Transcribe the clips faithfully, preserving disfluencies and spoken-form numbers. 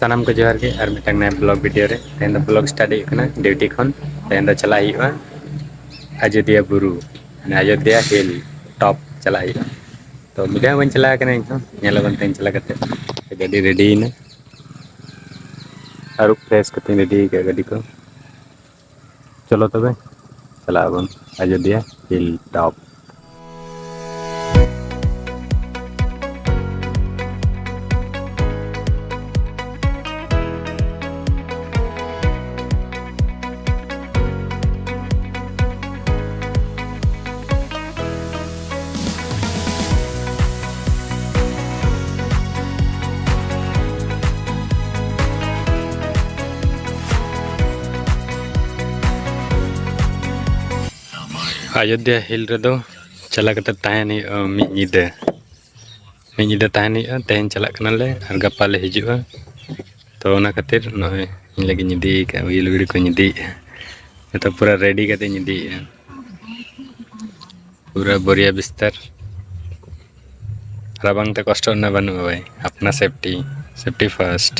ᱥᱟᱱᱟᱢ ᱠᱚ ᱡᱚᱦᱟᱨ ᱜᱮ, ᱟᱨ ᱢᱤᱫᱴᱟᱝ ᱱᱟᱭᱟ vlog video ᱨᱮ᱾ ᱛᱮᱦᱮᱧ ᱫᱚ vlog start ᱦᱩᱭᱩᱜ ᱠᱟᱱᱟ duty ᱠᱷᱚᱱ᱾ ᱛᱮᱦᱮᱧ ᱫᱚ ᱪᱟᱞᱟᱜ ᱦᱩᱭᱩᱜᱼᱟ ᱟᱡᱳᱫᱤᱭᱟ ᱵᱩᱨᱩ, ᱢᱟᱱᱮ ᱟᱡᱳᱫᱤᱭᱟ hill top ᱪᱟᱞᱟᱜ ᱦᱩᱭᱩᱜᱼᱟ᱾ ᱛᱚ ᱢᱤᱫ ᱫᱷᱟᱣ ᱦᱚᱸ ᱵᱟᱹᱧ ᱪᱟᱞᱟᱣ ᱟᱠᱟᱱᱟ ᱤᱧ ᱦᱚᱸ, ᱧᱮᱞ ᱟᱵᱚᱱ ᱛᱮᱦᱮᱧ ᱪᱟᱞᱟᱣ ᱠᱟᱛᱮ᱾ ᱜᱟᱹᱰᱤ ready ᱮᱱᱟ, ᱟᱹᱨᱩᱵ fresh ᱠᱟᱛᱮᱧ ready ᱟᱠᱟᱫ ᱜᱟᱹᱰᱤ ᱠᱚ᱾ ᱪᱚᱞᱚ ᱛᱚᱵᱮ, ᱪᱟᱞᱟᱜ ᱟᱵᱚᱱ ᱟᱡᱳᱫᱤᱭᱟ hill top᱾ ᱟᱡᱳᱫᱤᱭᱟ hill ᱨᱮᱫᱚ ᱪᱟᱞᱟᱣ ᱠᱟᱛᱮ ᱛᱟᱦᱮᱱ ᱦᱩᱭᱩᱜᱼᱟ ᱢᱤᱫ ᱧᱤᱫᱟᱹ᱾ ᱢᱤᱫ ᱧᱤᱫᱟᱹ ᱛᱟᱦᱮᱱ ᱦᱩᱭᱩᱜᱼᱟ᱾ ᱛᱮᱦᱮᱧ ᱪᱟᱞᱟᱜ ᱠᱟᱱᱟᱞᱮ ᱟᱨ ᱜᱟᱯᱟ ᱞᱮ ᱦᱤᱡᱩᱜᱼᱟ᱾ ᱛᱚ ᱚᱱᱟ ᱠᱷᱟᱹᱛᱤᱨ ᱱᱚᱜᱼᱚᱭ ᱤᱧ ᱞᱟᱹᱜᱤᱫ ᱤᱧ ᱤᱫᱤᱭ ᱠᱟᱜᱼᱟ, ᱩᱭᱩᱞ ᱵᱤᱲᱤ ᱠᱚᱧ ᱤᱫᱤᱭᱮᱜᱼᱟ᱾ ᱱᱤᱛᱚᱜ ᱯᱩᱨᱟᱹ ready ᱠᱟᱛᱮᱧ ᱤᱫᱤᱭᱮᱜᱼᱟ, ᱯᱩᱨᱟᱹ ᱵᱚᱨᱤᱭᱟ ᱵᱤᱥᱛᱟᱨ᱾ ᱨᱟᱵᱟᱝ ᱛᱮ ᱠᱚᱥᱴᱚ ᱨᱮᱱᱟᱜ ᱵᱟᱹᱱᱩᱜᱼᱟ ᱵᱷᱟᱭ, ᱟᱯᱱᱟ safety, safety first᱾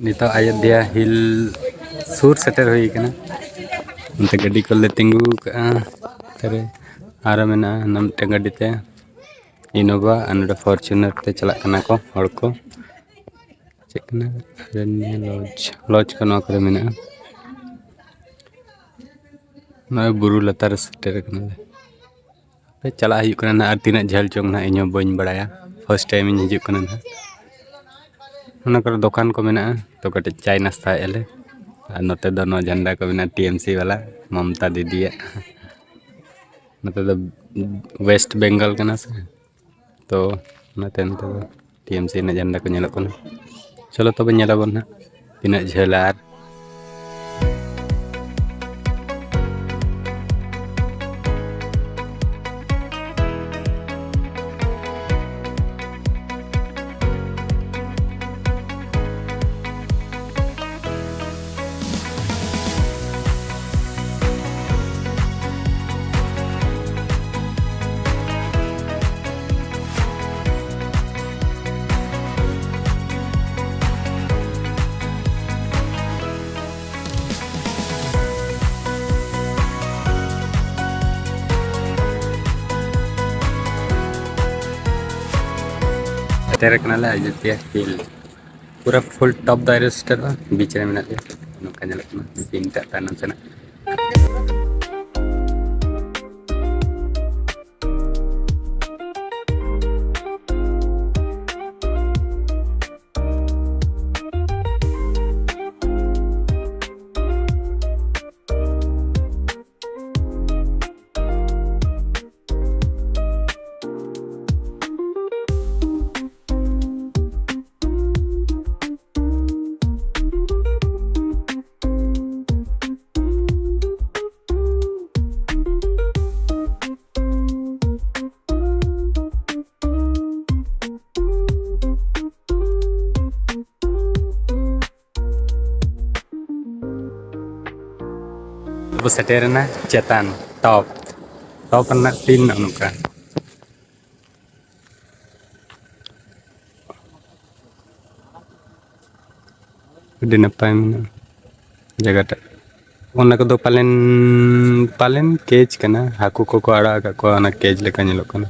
ᱱᱤᱛᱚᱜ ᱟᱡᱳᱫᱤᱭᱟ hill ᱥᱩᱨ ᱥᱮᱴᱮᱨ ᱦᱩᱭ ᱠᱟᱱᱟ᱾ ᱚᱱᱛᱮ ᱜᱟᱹᱰᱤ ᱠᱚᱞᱮ ᱛᱤᱸᱜᱩ ᱠᱟᱜᱼᱟ᱾ ᱚᱱᱛᱮ ᱨᱮ ᱟᱨᱚ ᱢᱮᱱᱟᱜᱼᱟ ᱦᱟᱱᱟ ᱢᱤᱫᱴᱮᱱ ᱜᱟᱹᱰᱤ ᱛᱮ Innova, ᱟᱨ ᱱᱚᱰᱮ Fortuner ᱛᱮ ᱪᱟᱞᱟᱜ ᱠᱟᱱᱟ ᱠᱚ ᱦᱚᱲ ᱠᱚ᱾ ᱪᱮᱫ ᱠᱟᱱᱟ? ᱟᱨᱮᱱᱤᱭᱟ lodge, lodge ᱠᱚ ᱱᱚᱣᱟ ᱠᱚᱨᱮ ᱢᱮᱱᱟᱜᱼᱟ᱾ ᱱᱚᱜᱼᱚᱭ ᱵᱩᱨᱩ ᱞᱟᱛᱟᱨ ᱨᱮ ᱥᱮᱴᱮᱨ ᱟᱠᱟᱱᱟᱞᱮ᱾ ᱦᱟᱯᱮ, ᱪᱟᱞᱟᱜ ᱦᱩᱭᱩᱜ ᱠᱟᱱᱟ ᱱᱟᱦᱟᱜ, ᱟᱨ ᱛᱤᱱᱟᱹᱜ ᱡᱷᱟᱹᱞ ᱪᱚᱝ ᱱᱟᱦᱟᱜ, ᱤᱧ ᱦᱚᱸ ᱵᱟᱹᱧ ᱵᱟᱲᱟᱭᱟ, first time ᱤᱧ ᱦᱤᱡᱩᱜ ᱠᱟᱱᱟ ᱱᱟᱦᱟᱜ᱾ ᱚᱱᱟ ᱠᱚᱨᱮ ᱫᱚᱠᱟᱱ ᱠᱚ ᱢᱮᱱᱟᱜᱼᱟ, ᱛᱚ ᱠᱟᱹᱴᱤᱡ ᱪᱟᱭ ᱱᱟᱥᱛᱟᱭᱮᱫᱼᱟ ᱞᱮ᱾ ᱟᱨ ᱱᱚᱛᱮ ᱫᱚ ᱱᱚᱣᱟ ᱡᱷᱟᱱᱰᱟ ᱠᱚ ᱢᱮᱱᱟᱜᱼᱟ, ᱴᱤ ᱮᱢ ᱥᱤ ᱵᱟᱞᱟ, ᱢᱚᱢᱛᱟ ᱫᱤᱫᱤᱭᱟᱜ᱾ ᱱᱚᱛᱮ ᱫᱚ ᱳᱭᱮᱥᱴ ᱵᱮᱝᱜᱚᱞ ᱠᱟᱱᱟ ᱥᱮ, ᱛᱚ ᱚᱱᱟᱛᱮ ᱱᱚᱛᱮ ᱫᱚ ᱴᱤ ᱮᱢ ᱥᱤ ᱨᱮᱱᱟᱜ ᱡᱷᱟᱱᱰᱟ ᱠᱚ ᱧᱮᱞᱚᱜ ᱠᱟᱱᱟ᱾ ᱪᱚᱞᱚ ᱛᱚᱵᱮ ᱧᱮᱞᱟᱵᱚᱱ ᱱᱟᱦᱟᱜ ᱛᱤᱱᱟᱹᱜ ᱡᱷᱟᱹᱞᱟ ᱟᱨ ᱥᱮᱴᱮᱨ ᱠᱟᱱᱟᱞᱮ ᱟᱡᱳᱫᱤᱭᱟᱹ ᱦᱤᱞ᱾ ᱯᱩᱨᱟᱹ ᱯᱷᱩᱞ ᱴᱚᱯ ᱫᱚ ᱟᱹᱣᱨᱤ ᱥᱮᱴᱮᱨᱚᱜᱼᱟ, ᱵᱤᱪ ᱨᱮ ᱢᱮᱱᱟᱜ ᱞᱮᱭᱟ᱾ ᱱᱚᱝᱠᱟ ᱧᱮᱞᱚᱜ ᱠᱟᱱᱟ ᱥᱤᱱ ᱴᱟᱜ ᱛᱟᱭᱱᱚᱢ ᱥᱮᱱᱟᱜ᱾ ᱵᱚ ᱥᱮᱴᱮᱨᱮᱱᱟ ᱪᱮᱛᱟᱱ ᱴᱚᱯ᱾ ᱴᱚᱯ ᱨᱮᱱᱟᱜ ᱥᱤᱱ ᱱᱚᱜᱼᱚ ᱱᱚᱝᱠᱟ᱾ ᱟᱹᱰᱤ ᱱᱟᱯᱟᱭ ᱢᱮᱱᱟᱜᱼᱟ ᱡᱟᱭᱜᱟᱴᱟᱜ᱾ ᱚᱱᱟ ᱠᱚᱫᱚ ᱯᱟᱞᱮᱱ, ᱯᱟᱞᱮᱱ ᱠᱮᱡᱽ ᱠᱟᱱᱟ, ᱦᱟᱹᱠᱩ ᱠᱚᱠᱚ ᱟᱲᱟᱜ ᱟᱠᱟᱫ ᱠᱚᱣᱟ, ᱚᱱᱟ ᱠᱮᱡᱽ ᱞᱮᱠᱟ ᱧᱮᱞᱚᱜ ᱠᱟᱱᱟ᱾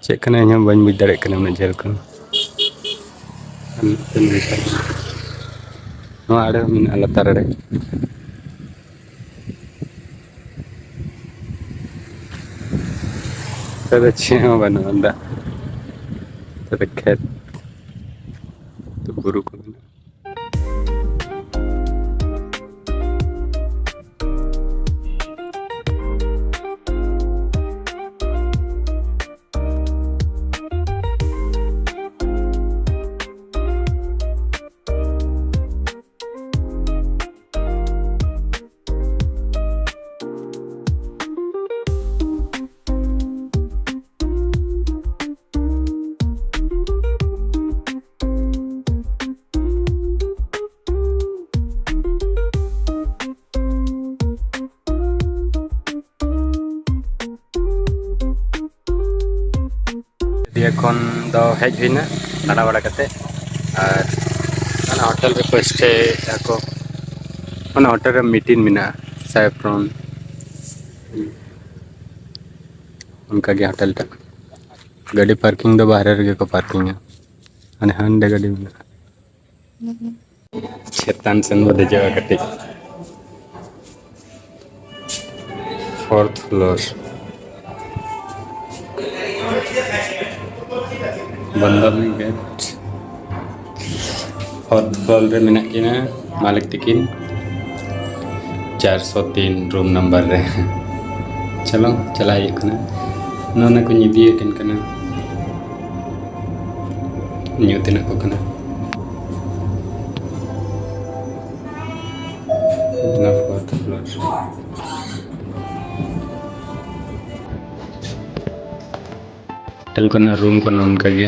ᱪᱮᱫ ᱠᱟᱱᱟ ᱤᱧ ᱦᱚᱸ ᱵᱟᱹᱧ ᱵᱩᱡᱽ ᱫᱟᱲᱮᱭᱟᱜ ᱠᱟᱱᱟ ᱩᱱᱟᱹᱜ ᱡᱷᱟᱹᱞ ᱠᱷᱚᱱ᱾ ᱱᱚᱣᱟ ᱟᱲᱮ ᱦᱚᱸ ᱢᱮᱱᱟᱜᱼᱟ, ᱞᱟᱛᱟᱨ ᱟᱲᱮ᱾ ᱱᱚᱛᱮ ᱫᱚ ᱪᱮᱫ ᱦᱚᱸ ᱵᱟᱹᱱᱩᱜᱼᱟ, ᱫᱟᱜ᱾ ᱱᱚᱛᱮ ᱫᱚ ᱠᱷᱮᱛ, ᱱᱚᱛᱮ ᱵᱩᱨᱩ ᱠᱚ ᱢᱮᱱᱟᱜᱼᱟ᱾ ᱫᱤᱭᱮ ᱠᱷᱚᱱ ᱫᱚ ᱦᱮᱡ ᱦᱩᱭᱱᱟ ᱫᱟᱬᱟ ᱵᱟᱲᱟ ᱠᱟᱛᱮ, ᱟᱨ ᱚᱱᱟ ᱦᱳᱴᱮᱞ ᱨᱮᱠᱚ ᱥᱴᱮ ᱟᱠᱚ᱾ ᱚᱱᱟ ᱦᱳᱴᱮᱞ ᱨᱮ ᱢᱤᱴᱤᱝ ᱢᱮᱱᱟᱜᱼᱟ, ᱥᱮᱯᱷᱨᱚᱱ, ᱚᱱᱠᱟᱜᱮ ᱦᱳᱴᱮᱞ ᱴᱟᱜ᱾ ᱜᱟᱹᱰᱤ ᱯᱟᱨᱠᱤᱝ ᱫᱚ ᱵᱟᱦᱨᱮ ᱨᱮᱜᱮ ᱠᱚ ᱯᱟᱨᱠᱤᱝᱟ, ᱢᱟᱱᱮ ᱦᱟᱸᱰᱮ ᱜᱟᱹᱰᱤ ᱢᱮᱱᱟᱜᱼᱟ᱾ ᱪᱮᱛᱟᱱ ᱥᱮᱱ ᱵᱚ ᱫᱮᱡᱚᱜᱼᱟ ᱠᱟᱹᱴᱤᱡ, ᱯᱷᱳᱨᱛᱷ ᱯᱷᱞᱳᱨ᱾ ᱵᱚᱱᱫᱚᱱ ᱜᱮᱴ ᱯᱷᱳᱨᱛᱷ ᱯᱷᱞᱳᱨ ᱨᱮ ᱢᱮᱱᱟᱜ ᱠᱤᱱᱟ ᱢᱟᱹᱞᱤᱠ ᱛᱟᱹᱠᱤᱱ, ᱪᱟᱨᱥᱚ ᱛᱤᱱ ᱨᱩᱢ ᱱᱟᱢᱵᱟᱨ ᱨᱮ᱾ ᱪᱚᱞᱚ, ᱪᱟᱞᱟᱜ ᱦᱩᱭᱩᱜ ᱠᱟᱱᱟ᱾ ᱱᱚᱜᱼᱚ ᱱᱟ ᱠᱚᱧ ᱤᱫᱤᱭᱟᱹᱠᱤᱱ ᱠᱟᱱᱟ, ᱧᱩ ᱛᱮᱱᱟᱜ ᱠᱚ ᱠᱟᱱᱟ᱾ ᱚᱱᱟ ᱯᱷᱳᱨᱛᱷ ᱯᱷᱞᱳᱨ᱾ ᱦᱳᱴᱮᱞ ᱠᱚᱨᱮᱱᱟᱜ ᱨᱩᱢ ᱠᱚ ᱱᱚᱝᱠᱟ ᱜᱮ᱾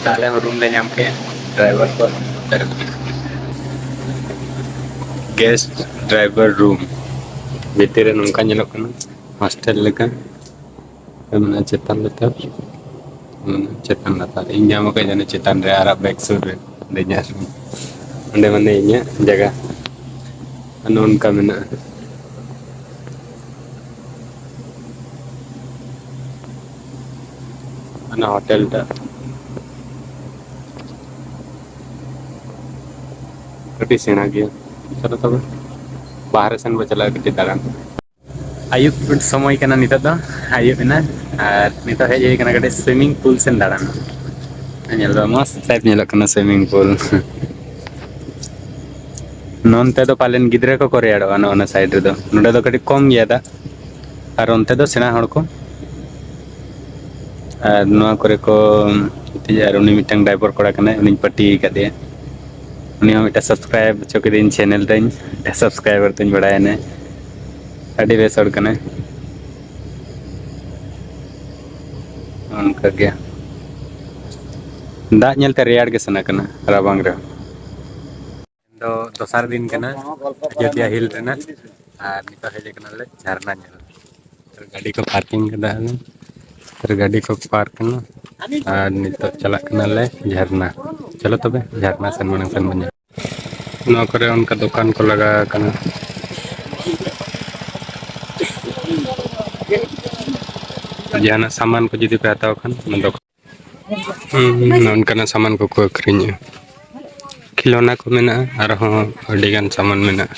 ᱛᱟᱦᱞᱮ ᱨᱩᱢ ᱞᱮ ᱧᱟᱢ ᱠᱮᱫ ᱰᱨᱟᱭᱵᱷᱟᱨ ᱠᱚ᱾ ᱜᱮᱥᱴ ᱰᱨᱟᱭᱵᱷᱟᱨ ᱨᱩᱢ ᱵᱷᱤᱛᱤᱨ ᱨᱮ ᱱᱚᱝᱠᱟ ᱧᱮᱞᱚᱜ ᱠᱟᱱᱟ᱾ ᱦᱚᱥᱴᱮᱞ ᱞᱮᱠᱟ᱾ ᱢᱟᱱᱮ ᱪᱮᱛᱟᱱ ᱞᱟᱛᱟᱨ, ᱢᱟᱱᱮ ᱪᱮᱛᱟᱱ ᱞᱟᱛᱟᱨ᱾ ᱤᱧ ᱧᱟᱢ ᱟᱠᱟᱫ ᱡᱟᱹᱱᱤᱡ ᱪᱮᱛᱟᱱ ᱨᱮ, ᱟᱨ ᱵᱮᱠ ᱥᱩᱨ ᱨᱮ ᱚᱸᱰᱮ ᱧᱟᱢ, ᱚᱸᱰᱮ ᱢᱟᱱᱮ ᱤᱧᱟᱹᱜ ᱡᱟᱭᱜᱟ᱾ ᱟᱨ ᱱᱚᱝᱠᱟ ᱢᱮᱱᱟᱜᱼᱟ ᱚᱱᱟ ᱦᱳᱴᱮᱞ ᱴᱟᱜ᱾ ᱟᱹᱰᱤ ᱥᱮᱬᱟ ᱜᱮᱭᱟ᱾ ᱪᱚᱞᱚ ᱛᱚᱵᱮ ᱵᱟᱦᱨᱮ ᱥᱮᱱ ᱵᱚ ᱪᱟᱞᱟᱜᱼᱟ ᱠᱟᱹᱴᱤᱡ ᱫᱟᱬᱟᱱ᱾ ᱟᱹᱭᱩᱵ ᱥᱚᱢᱚᱭ ᱠᱟᱱᱟ ᱱᱤᱛᱚᱜ ᱫᱚ, ᱟᱹᱭᱩᱵ ᱮᱱᱟ᱾ ᱟᱨ ᱱᱤᱛᱚᱜ ᱦᱮᱡ ᱦᱩᱭ ᱠᱟᱱᱟ ᱠᱟᱹᱴᱤᱡ ᱥᱩᱭᱢᱤᱝ ᱯᱩᱞ ᱥᱮᱱ ᱫᱟᱬᱟᱱ᱾ ᱧᱮᱞ ᱫᱚ ᱢᱚᱡᱽ ᱴᱟᱭᱤᱯ ᱧᱮᱞᱚᱜ ᱠᱟᱱᱟ ᱥᱩᱭᱢᱤᱝ ᱯᱩᱞ᱾ ᱱᱚᱱᱛᱮ ᱫᱚ ᱯᱟᱞᱮᱱ ᱜᱤᱫᱽᱨᱟᱹ ᱠᱚᱠᱚ ᱨᱮᱭᱟᱲᱚᱜᱼᱟ ᱱᱚᱜᱼᱚ ᱱᱟ ᱥᱟᱭᱤᱰ ᱨᱮᱫᱚ᱾ ᱱᱚᱰᱮ ᱫᱚ ᱠᱟᱹᱴᱤᱡ ᱠᱚᱢ ᱜᱮᱭᱟ ᱫᱟᱜ, ᱟᱨ ᱚᱱᱛᱮ ᱫᱚ ᱥᱮᱬᱟ ᱦᱚᱲ ᱠᱚ᱾ ᱟᱨ ᱱᱚᱣᱟ ᱠᱚᱨᱮ ᱠᱚ ᱜᱤᱛᱤᱡᱟ᱾ ᱟᱨ ᱩᱱᱤ ᱢᱤᱫᱴᱟᱝ ᱰᱟᱭᱵᱚᱨ ᱠᱚᱲᱟ ᱠᱟᱱᱟᱭ, ᱩᱱᱤᱧ ᱯᱟᱹᱴᱤ ᱟᱠᱟᱫᱮᱭᱟ᱾ ᱩᱱᱤ ᱦᱚᱸ ᱢᱤᱫᱴᱟᱝ ᱥᱟᱵᱥᱠᱨᱟᱭᱤᱵ ᱦᱚᱪᱚ ᱠᱤᱫᱤᱧ ᱪᱮᱱᱮᱞ ᱛᱤᱧ, ᱢᱤᱫᱴᱟᱝ ᱥᱟᱵᱥᱠᱨᱟᱭᱵᱟᱨ ᱛᱤᱧ ᱵᱟᱲᱟᱭᱮᱱᱟᱭ᱾ ᱟᱹᱰᱤ ᱵᱮᱥ ᱦᱚᱲ ᱠᱟᱱᱟᱭ᱾ ᱚᱱᱠᱟ ᱜᱮ ᱫᱟᱜ ᱧᱮᱞᱛᱮ ᱨᱮᱭᱟᱲ ᱜᱮ ᱥᱟᱱᱟ ᱠᱟᱱᱟ ᱨᱟᱵᱟᱝ ᱨᱮᱦᱚᱸ᱾ ᱫᱚ ᱫᱚᱥᱟᱨ ᱫᱤᱱ ᱠᱟᱱᱟ ᱟᱡᱳᱫᱤᱭᱟ ᱦᱤᱞ ᱨᱮᱱᱟᱜ, ᱟᱨ ᱱᱤᱛᱚᱜ ᱦᱮᱡ ᱟᱠᱟᱱᱟᱞᱮ ᱡᱷᱟᱨᱱᱟ ᱧᱮᱞ᱾ ᱜᱟᱹᱰᱤ ᱠᱚ ᱯᱟᱨᱠᱤᱝ ᱠᱟᱫᱟ, ᱟᱨ ᱜᱟᱹᱰᱤ ᱠᱚ ᱯᱟᱨᱠ ᱠᱟᱱᱟ, ᱟᱨ ᱱᱤᱛᱚᱜ ᱪᱟᱞᱟᱜ ᱠᱟᱱᱟᱞᱮ ᱡᱷᱟᱨᱱᱟ᱾ ᱪᱚᱞᱚ ᱛᱚᱵᱮ ᱡᱷᱟᱨᱱᱟ ᱥᱮᱱ ᱢᱟᱲᱟᱝ ᱥᱮᱱ ᱵᱚᱱ ᱧᱮᱞ᱾ ᱱᱚᱣᱟ ᱠᱚᱨᱮ ᱚᱱᱠᱟ ᱫᱚᱠᱟᱱ ᱠᱚ ᱞᱟᱜᱟᱣ ᱟᱠᱟᱱᱟ᱾ ᱡᱟᱦᱟᱱᱟᱜ ᱥᱟᱢᱟᱱ ᱠᱚ ᱡᱩᱫᱤ ᱯᱮ ᱦᱟᱛᱟᱣ ᱠᱷᱟᱱ, ᱚᱱᱟ ᱫᱚᱠᱟᱱ᱾ ᱦᱩᱸ, ᱦᱩᱸ, ᱚᱱᱠᱟᱱᱟᱜ ᱥᱟᱢᱟᱱ ᱠᱚᱠᱚ ᱟᱹᱠᱷᱨᱤᱧᱮᱜᱼᱟ᱾ ᱠᱷᱤᱞᱚᱱᱟ ᱠᱚ ᱢᱮᱱᱟᱜᱼᱟ, ᱟᱨᱦᱚᱸ ᱟᱹᱰᱤᱜᱟᱱ ᱥᱟᱢᱟᱱ ᱢᱮᱱᱟᱜᱼᱟ᱾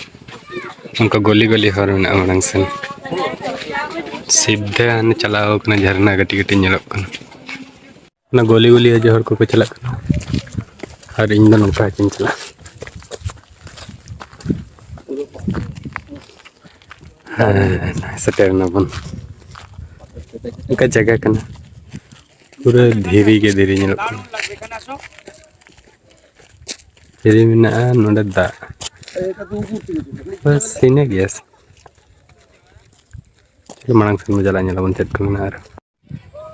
ᱚᱱᱠᱟ ᱜᱚᱞᱤ ᱜᱚᱞᱤ ᱦᱚᱨ ᱢᱮᱱᱟᱜᱼᱟ ᱢᱟᱲᱟᱝ ᱥᱮᱱ᱾ ᱥᱤᱫᱷᱟᱹ ᱦᱟᱱᱮ ᱪᱟᱞᱟᱣ ᱠᱟᱱᱟ ᱡᱷᱟᱨᱱᱟ, ᱠᱟᱹᱴᱤᱡ ᱠᱟᱹᱴᱤᱡ ᱧᱮᱞᱚᱜ ᱠᱟᱱᱟ᱾ ᱚᱱᱟ ᱜᱚᱞᱤ ᱜᱚᱞᱤ ᱦᱚᱨ ᱠᱚᱠᱚ ᱪᱟᱞᱟᱜ ᱠᱟᱱᱟ, ᱟᱨ ᱤᱧ ᱫᱚ ᱱᱚᱝᱠᱟ ᱜᱤᱧ ᱪᱟᱞᱟᱜᱼᱟ᱾ ᱦᱮᱸ, ᱱᱚᱜᱼᱚᱭ ᱥᱮᱴᱮᱨ ᱱᱟᱵᱚᱱ᱾ ᱚᱱᱠᱟ ᱡᱟᱭᱜᱟ ᱠᱟᱱᱟ, ᱯᱩᱨᱟᱹ ᱫᱷᱤᱨᱤ ᱜᱮ ᱫᱷᱤᱨᱤ ᱧᱮᱞᱚᱜ ᱠᱟᱱᱟ᱾ ᱫᱷᱤᱨᱤ ᱢᱮᱱᱟᱜᱼᱟ, ᱱᱚᱰᱮ ᱫᱟᱜ᱾ ᱵᱟᱥ, ᱤᱱᱟᱹ ᱜᱮ᱾ ᱪᱚᱞᱚ, ᱢᱟᱲᱟᱝ ᱥᱮᱫ ᱵᱚᱱ ᱪᱟᱞᱟᱜᱼᱟ, ᱧᱮᱞᱟᱵᱚᱱ ᱪᱮᱫ ᱠᱚ ᱢᱮᱱᱟᱜᱼᱟ ᱟᱨ᱾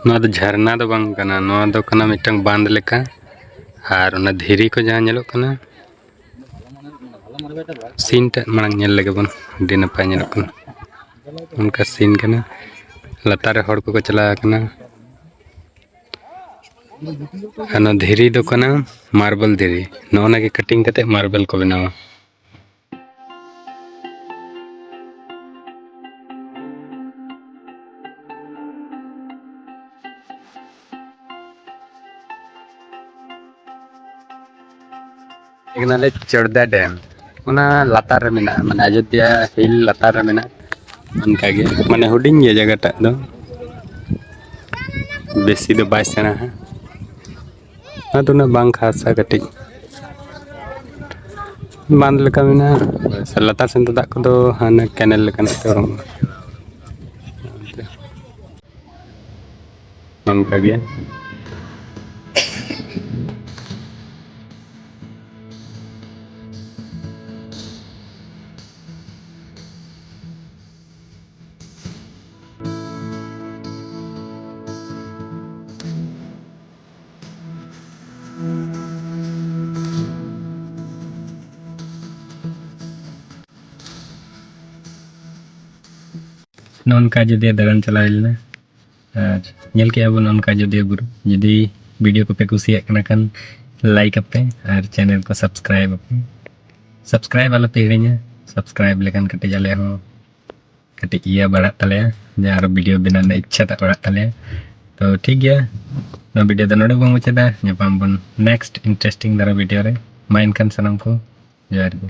ᱱᱚᱣᱟ ᱫᱚ ᱡᱷᱟᱨᱱᱟ ᱫᱚ ᱵᱟᱝ ᱠᱟᱱᱟ, ᱱᱚᱣᱟ ᱫᱚ ᱠᱟᱱᱟ ᱢᱤᱫᱴᱟᱝ ᱵᱟᱸᱫᱷ ᱞᱮᱠᱟ᱾ ᱟᱨ ᱚᱱᱟ ᱫᱷᱤᱨᱤ ᱠᱚ ᱡᱟᱦᱟᱸ ᱧᱮᱞᱚᱜ ᱠᱟᱱᱟ, ᱥᱤᱱ ᱴᱟᱜ ᱢᱟᱲᱟᱝ ᱧᱮᱞ ᱞᱮᱜᱮ ᱵᱚᱱ, ᱟᱹᱰᱤ ᱱᱟᱯᱟᱭ ᱧᱮᱞᱚᱜ ᱠᱟᱱᱟ᱾ ᱚᱱᱠᱟ ᱥᱤᱱ ᱠᱟᱱᱟ᱾ ᱞᱟᱛᱟᱨ ᱨᱮ ᱦᱚᱲ ᱠᱚᱠᱚ ᱪᱟᱞᱟᱣ ᱟᱠᱟᱱᱟ᱾ ᱟᱨ ᱱᱚᱣᱟ ᱫᱷᱤᱨᱤ ᱫᱚ ᱠᱟᱱᱟ ᱢᱟᱨᱵᱮᱞ ᱫᱷᱤᱨᱤ᱾ ᱱᱚᱜᱼᱚ ᱱᱟ ᱜᱮ ᱠᱟᱴᱤᱝ ᱠᱟᱛᱮ ᱢᱟᱨᱵᱮᱞ ᱠᱚ ᱵᱮᱱᱟᱣᱟ᱾ ᱠᱟᱱᱟᱞᱮ ᱪᱚᱲᱫᱟ ᱰᱮᱢ, ᱚᱱᱟ ᱞᱟᱛᱟᱨ ᱨᱮ ᱢᱮᱱᱟᱜᱼᱟ, ᱢᱟᱱᱮ ᱟᱡᱳᱫᱤᱭᱟ ᱦᱤᱞ ᱞᱟᱛᱟᱨ ᱨᱮ ᱢᱮᱱᱟᱜᱼᱟ᱾ ᱚᱱᱠᱟᱜᱮ ᱢᱟᱱᱮ ᱦᱩᱰᱤᱧ ᱜᱮᱭᱟ ᱡᱟᱭᱜᱟᱴᱟᱜ ᱫᱚ, ᱵᱮᱥᱤ ᱫᱚ ᱵᱟᱭ ᱥᱮᱬᱟᱣᱟ᱾ ᱟᱫᱚ ᱩᱱᱟᱹᱜ ᱵᱟᱝ ᱠᱷᱟᱥᱟ, ᱠᱟᱹᱴᱤᱡ ᱵᱟᱸᱫᱷ ᱞᱮᱠᱟ ᱢᱮᱱᱟᱜᱼᱟ᱾ ᱞᱟᱛᱟᱨ ᱥᱮᱱ ᱫᱚ ᱫᱟᱜ ᱠᱚᱫᱚ ᱦᱟᱱᱮ ᱠᱮᱱᱮᱞ ᱞᱮᱠᱟᱱᱟᱜ ᱛᱮ ᱩᱰᱩᱝᱚᱜᱼᱟ᱾ ᱚᱱᱠᱟ ᱜᱮ᱾ ᱱᱚᱜᱼᱚ ᱱᱚᱝᱠᱟ ᱟᱡᱚᱫᱤᱭᱟᱹ ᱫᱟᱬᱟᱱ ᱪᱟᱞᱟᱣ ᱦᱩᱭ ᱞᱮᱱᱟ᱾ ᱟᱨ ᱧᱮᱞ ᱠᱮᱜᱼᱟ ᱵᱚᱱ ᱚᱱᱠᱟ ᱟᱡᱚᱫᱤᱭᱟᱹ ᱵᱩᱨᱩ᱾ ᱡᱩᱫᱤ ᱵᱷᱤᱰᱤᱭᱳ ᱠᱚᱯᱮ ᱠᱩᱥᱤᱭᱟᱜ ᱠᱟᱱᱟ ᱠᱷᱟᱱ, ᱞᱟᱭᱤᱠ ᱟᱯᱮ ᱟᱨ ᱪᱮᱱᱮᱞ ᱠᱚ ᱥᱟᱵᱥᱠᱨᱟᱭᱤᱵ ᱟᱯᱮ᱾ ᱥᱟᱵᱥᱠᱨᱟᱭᱤᱵ ᱟᱞᱚᱯᱮ ᱦᱤᱲᱤᱧᱟ᱾ ᱥᱟᱵᱥᱠᱨᱟᱭᱤᱵ ᱞᱮᱠᱷᱟᱱ ᱠᱟᱹᱴᱤᱡ ᱟᱞᱮ ᱦᱚᱸ ᱠᱟᱹᱴᱤᱡ ᱤᱭᱟᱹ ᱵᱟᱲᱦᱟᱜ ᱛᱟᱞᱮᱭᱟ, ᱡᱮ ᱟᱨᱚ ᱵᱷᱤᱰᱤᱭᱳ ᱵᱮᱱᱟᱣ ᱨᱮᱱᱟᱜ ᱤᱪᱪᱷᱟ ᱴᱟᱜ ᱵᱟᱲᱦᱟᱜ ᱛᱟᱞᱮᱭᱟ᱾ ᱛᱚ ᱴᱷᱤᱠ ᱜᱮᱭᱟ, ᱱᱚᱣᱟ ᱵᱷᱤᱰᱤᱭᱳ ᱫᱚ ᱱᱚᱰᱮ ᱵᱚᱱ ᱢᱩᱪᱟᱹᱫᱟ᱾ ᱧᱟᱯᱟᱢ ᱵᱚᱱ ᱱᱮᱠᱥᱴ ᱤᱱᱴᱟᱨᱮᱥᱴᱤᱝ ᱫᱷᱟᱨᱟ ᱵᱷᱤᱰᱤᱭᱳ ᱨᱮ᱾ ᱢᱟ ᱮᱱᱠᱷᱟᱱ ᱥᱟᱱᱟᱢ ᱠᱚ ᱡᱚᱦᱟᱨ ᱜᱮ᱾